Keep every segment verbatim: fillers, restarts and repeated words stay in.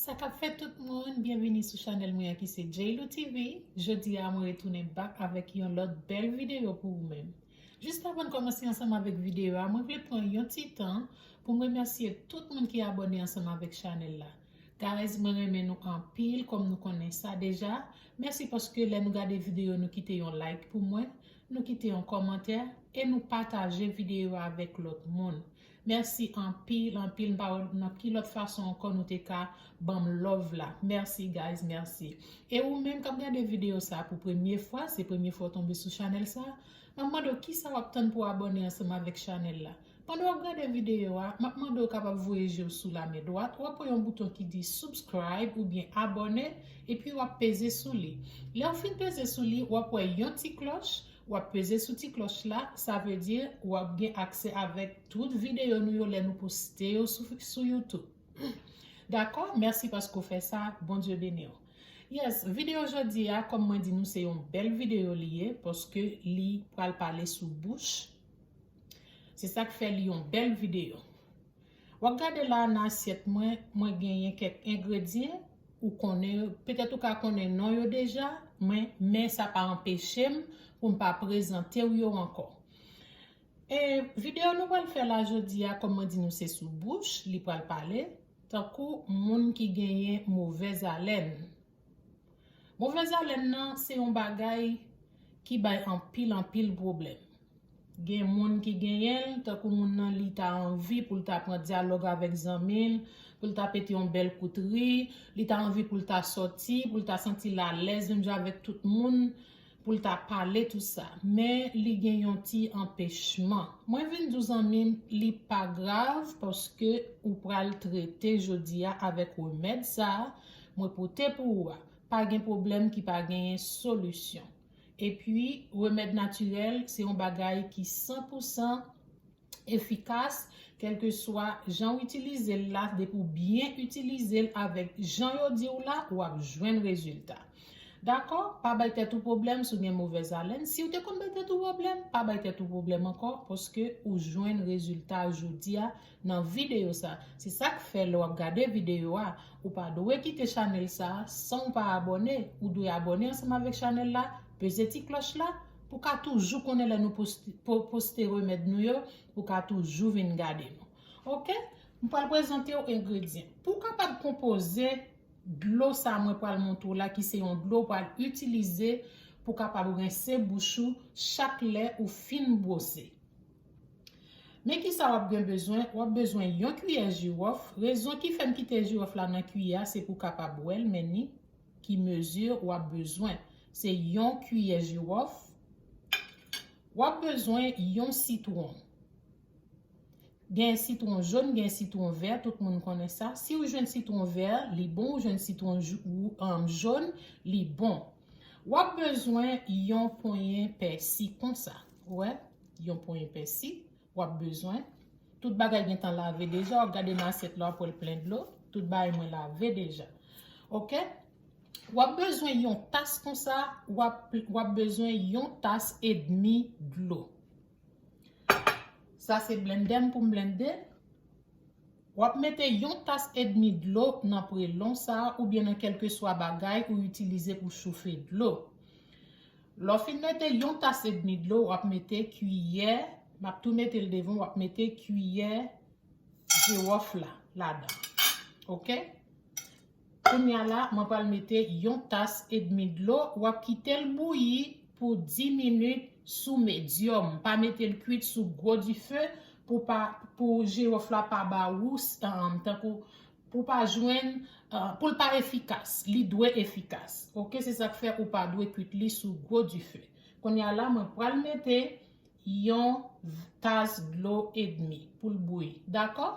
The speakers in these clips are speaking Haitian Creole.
Sa k ap fèt tout moun, byenvini sou chanèl mwen an ki se J L O T V. Jodi a mwen retounen back avèk yon lòt bèl videyo pou ou menm. Jis avan n kòmanse ansanm avèk videyo a, mwen vle pran yon ti tan pou m remèsye tout moun ki abòne ansanm avèk chanèl la. Guys, mwen renmen nou anpil, kòm nou konnen sa deja. Mèsi paske lè nou gade videyo, nou kite yon like pou mwen, nou kite yon kòmantè e nou pataje videyo a avèk lòt moun. Mèsi anpil, anpil. M pa wè nan ki lòt fason ankò nou te ka ban m love la. Mèsi, guys, mèsi. E ou menm k ap gade videyo sa pou premye fwa, se premye fwa w tonbe sou chanèl sa, m ap mande w kisa w ap tann pou w abòne ansanm avèk chanèl la. Pandan w ap gade videyo a, m ap mande w kapab voye je w sou lamen dwat, w ap wè yon bouton ki di subscribe oubyen abòne, epi w ap peze sou li. Lè w fin peze sou li, w ap wè yon ti klòch, w ap peze sou ti klòch la, sa vle di w ap gen aksè avèk tout videyo nou yo lè nou poste yo sou, sou YouTube. Dakò? Mèsi paske w fè sa. Bondye beni w. Yes, videyo jodi a, kòm mwen di nou, se yon bèl videyo li ye, paske li pral pale sou bouch. Se sa k fè li yon bèl videyo. W ap gade la nan asyèt mwen, mwen genyen kèk engredyan, ou konnen, petèt ou ka konnen non yo deja, men, men sa pa anpeche m pou m pa prezante w yo ankò. E videyo nou pral fè la jodi a, kòm mwen di nou, se sou bouch li pral pale, tankou moun ki genyen movèz alèn. Movèz alèn nan se yon bagay ki bay anpil, anpil pwoblèm. Gen moun ki genyen l, tankou moun nan li ta anvi pou l ta pran dyalòg avèk zanmi l, pou l ta pete yon bèl kout ri, li ta anvi pou l ta sòti, pou l ta santi l alèz menm jan avèk tout moun, pou l ta pale tou sa. Men li gen yon ti anpechman. Mwen vin di w zanmi m, li pa grav paske ou pral trete jodi a avèk remèd sa a mwen pote pou ou a. Pa gen pwoblèm ki pa genyen solisyon. Epi, remèd natirèl, se yon bagay ki san pou san efikas, kèlkeswa jan w itilize l la, depi w byen itilize l avèk jan yo di w la, w ap jwenn rezilta. Dakò? Pa bay tèt ou pwoblèm si w gen movèz alèn. Si w te konn bay tèt ou pwoblèm, pa bay tèt ou pwoblèm ankò, paske ou jwenn rezilta jodi a nan videyo sa. Se sa k fè lè w ap gade videyo a, ou pa dwe kite chanèl sa a san w pa abòne. Ou dwe abòne ansanm avèk chanèl la, peze ti klòch la, pou w ka toujou konnen lè nou poste, po-, poste remèd nou yo, pou w ka toujou vin gade nou. Oke? M pral prezante w engredyan. Pou w kapab konpoze dlo sa mwen pral montre w la, ki se yon dlo w pral itilize pou w kapab rense bouch ou chak lè ou fin bwose. Men kisa w ap gen bezwen? W ap bezwen yon kiyè jiwòf. Rezon ki fè m kite jiwòf la nan kiyè a, se pou w kapab wè l, men ni ki mezi w ap bezwen. Se yon kiyè jiwòf. W ap bezwen yon sitwon. Gen sitwon jòn, gen sitwon vè, tout moun konnen sa. Si w jwenn sitwon vè, li bon, ou jwenn sitwon jou-, ou, um, jòn, li bon. W ap bezwen yon ponyen pèsi konsa. Ou wè, yon ponyen pèsi, w ap bezwen. Tout bagay gentan lave deja, w ap gade nan asyèt la, w ap wè l plen dlo. Tout bagay mwen lave deja. Oke? W ap bezwen yon tas konsa, w ap, w ap bezwen yon tas edmi dlo. Sa se blendè m pou m blende. W ap mete yon tas edmi dlo nan prelon sa a oubyen nan kèlkeswa bagay ou itilize pou chofe dlo. Lè w fin mete yon tas edmi dlo, w ap mete kiyè, m ap tou mete l devan, w ap mete kiyè jiwòf la ladan. Oke? Kounye a la, mwen pral mete yon tas edmi dlo. W ap kite l bouyi pou dis minit sou medyòm. Pa mete l kwit sou gwo dife pou pa, pou jiwòf la pa ba ou, um, tankou pou pa jwenn, uh, pou l pa efikas. Li dwe efikas. Oke, se sa k fè ou pa dwe kwit li sou gwo dife. Kounye a la, mwen pral mete yon tas dlo edmi pou l bouyi. Dakò?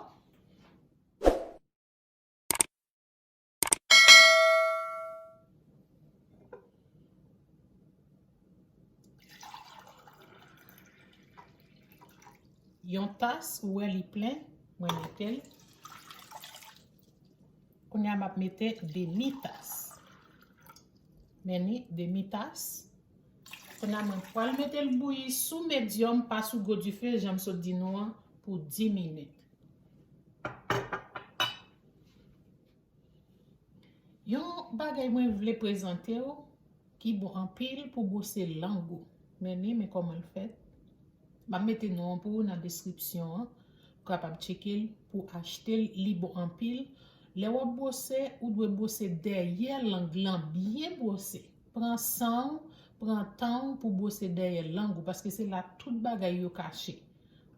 Yon tas, ou wè li plen, mwen mete l. Kounye a m ap mete demi tas. Men ni demi tas. Kounye a mwen pral mete l bouyi sou medyòm, pa sou gwo dife, jan m sot di nou an, pou dis minit. Bagay mwen vle prezante w ki bon anpil pou bwose lang ou. Men li, men kòman l fèt. M ap mete non an pou ou nan deskripsyon an. Ou kapab tcheke l pou achte l, li bon anpil. Lè w ap bwose, ou dwe bwose dèyè lang lan byen bwose. Pran san w, pran tan w pou bwose dèyè lang ou, paske se la tout bagay yo kache.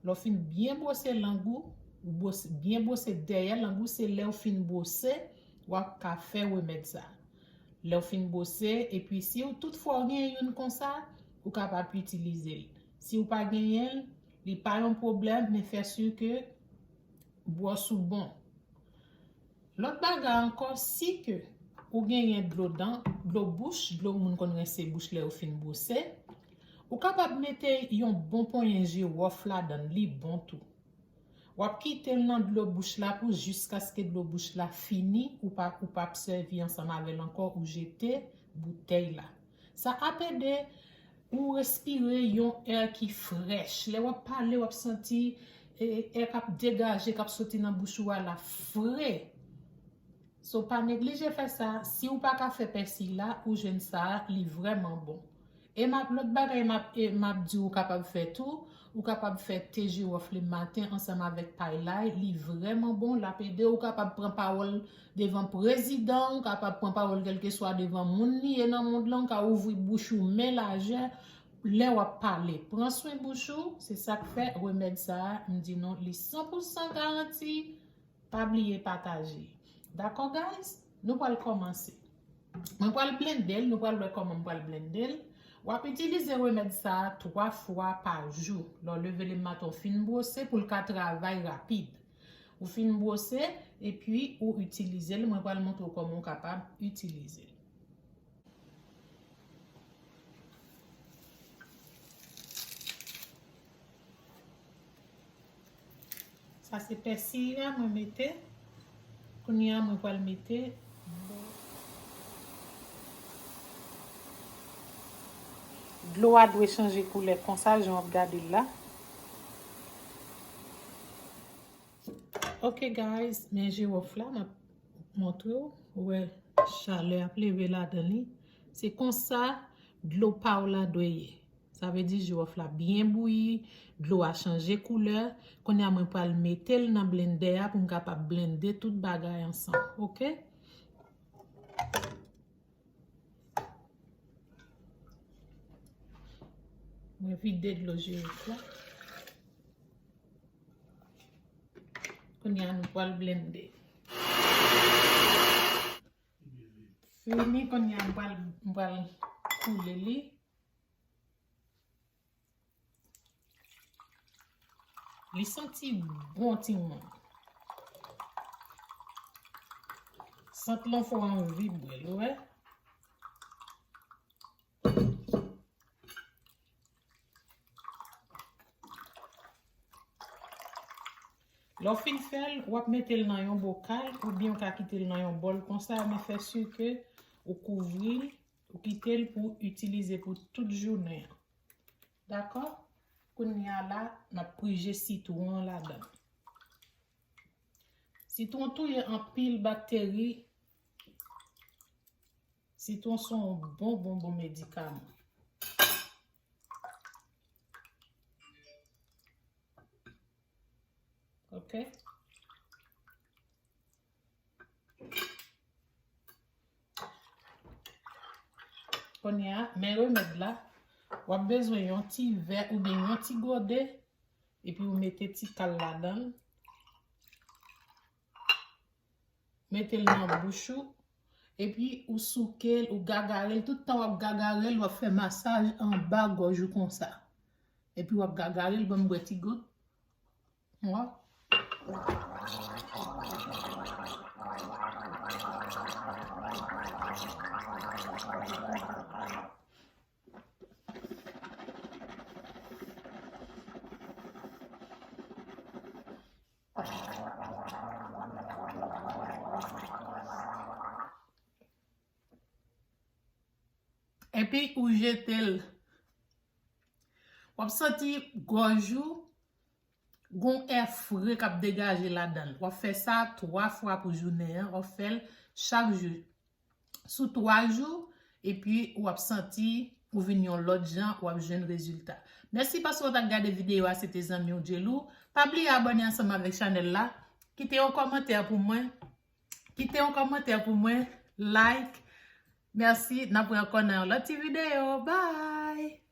Lè w fin byen bwose lang ou, ou bwose, byen bwose dèyè lang ou, se lè w fin bwose, w ap ka fè remèd sa. Lè w fin bwose, epi si w toutfwa w gen youn konsa, ou kapab itilize l. Si w pa genyen l, li pa yon pwoblèm, men fè si ke bwòs ou bon. Lòt bagay ankò, si ke ou genyen dlo dan, dlo bouch, dlo moun konn rense bouch lè yo fin bwose, ou kapab mete yon bon ponyen jiwòf ladan l, li bon tou. W ap kite l nan dlo bouch la pou jiskaske dlo bouch la fini, ou pa, ou p ap sèvi ansanm avè l ankò, ou jete boutèy la. Sa ap ede ou respire yon è ki frèch. Lè w ap pale, w ap santi, e, è k ap degaje, k ap soti nan bouch ou a la fre. So, pa neglije fè sa. Si w pa ka fè pèsi la, ou jwenn sa, li vrèman bon. E m ap, lòt bagay m ap, e m ap di w kapab fè tou, ou kapab fè te jiwòf le maten ansanm avèk pay lay, li vrèman bon, l ap ede w kapab pran pawòl devan prezidan, ou kapab pran pawòl kèlkeswa devan moun li ye nan mond lan, ou ka ouvri bouch ou men lajè lè w ap pale. Pran swen bouch ou, se sa k fè remèd sa a, m di nou, li san pou san garanti. Pa bliye pataje. Dakò, guys? Nou pral kòmanse. Mwen pral blende l, nou pral wè kòman m pral blende l. W ap itilize remèd sa a twa fwa pa jou. Lè w leve le maten, w fin bwose pou l ka travay rapid. Ou fin bwose, epi ou itilize l. Mwen pral montre w kòman w kapab itilize l. Sa se pèsi a mwen mete. Kounye a mwen pral mete. Dlo a dwe chanje koulè konsa, jan w ap gade l la. Ok, guys, men jiwòf la, m ap montre w. Ou wè, chalè ap leve ladan li. Se konsa dlo pa w la dwe ye. Sa vle di jiwòf la byen bouyi, dlo a chanje koulè. Kounye a mwen pral mete l nan blendè a pou m kapab blende tout bagay ansanm. Ok? Mwen vide dlo jiwòf la. Kounye a nou pral blende. Fini, kounye a m pral, m pral koule li. Li santi bon, timoun. Sant lan fè w anvi bwè l, ou wè. Lè w fin fè l, w ap mete l nan yon bokal oubyen w ka kite l nan yon bòl konsa, men fè si ke ou kouvri l, ou kite l pou w itilize pou tout jounen an. Dakò? Kounye a la, n ap prije sitwon an ladan. Sitwon touye anpil bakteri. Sitwon se yon bon, bon, bon medikaman. Ok? Kounye a, men remèd la, w ap bezwen yon ti vè oubyen yon ti gode, epi w mete ti kal ladan l. Mete l nan bouch ou, epi ou souke l, ou gagare l. Tout tan w ap gagare l, w ap fè masaj anba gòj ou konsa. Epi w ap gagare l, ban m bwè ti gout. Mwa. Epi ou jete l. W ap santi gòj ou gon è fre k ap degaje ladan l. W ap fè sa twa fwa pou jounen an. W ap fè l chak jou. sou twa jou, epi w ap santi ou vin yon lòt jan, w ap jwenn rezilta. Mèsi paske w t ap gade videyo a, se te zanmi w Djelou. Pa bliye abòne ansanm avèk chanèl la. Kite yon kòmantè pou mwen. Kite yon kòmantè pou mwen. Like. Mèsi. N ap wè ankò nan yon lòt ti videyo. Bye!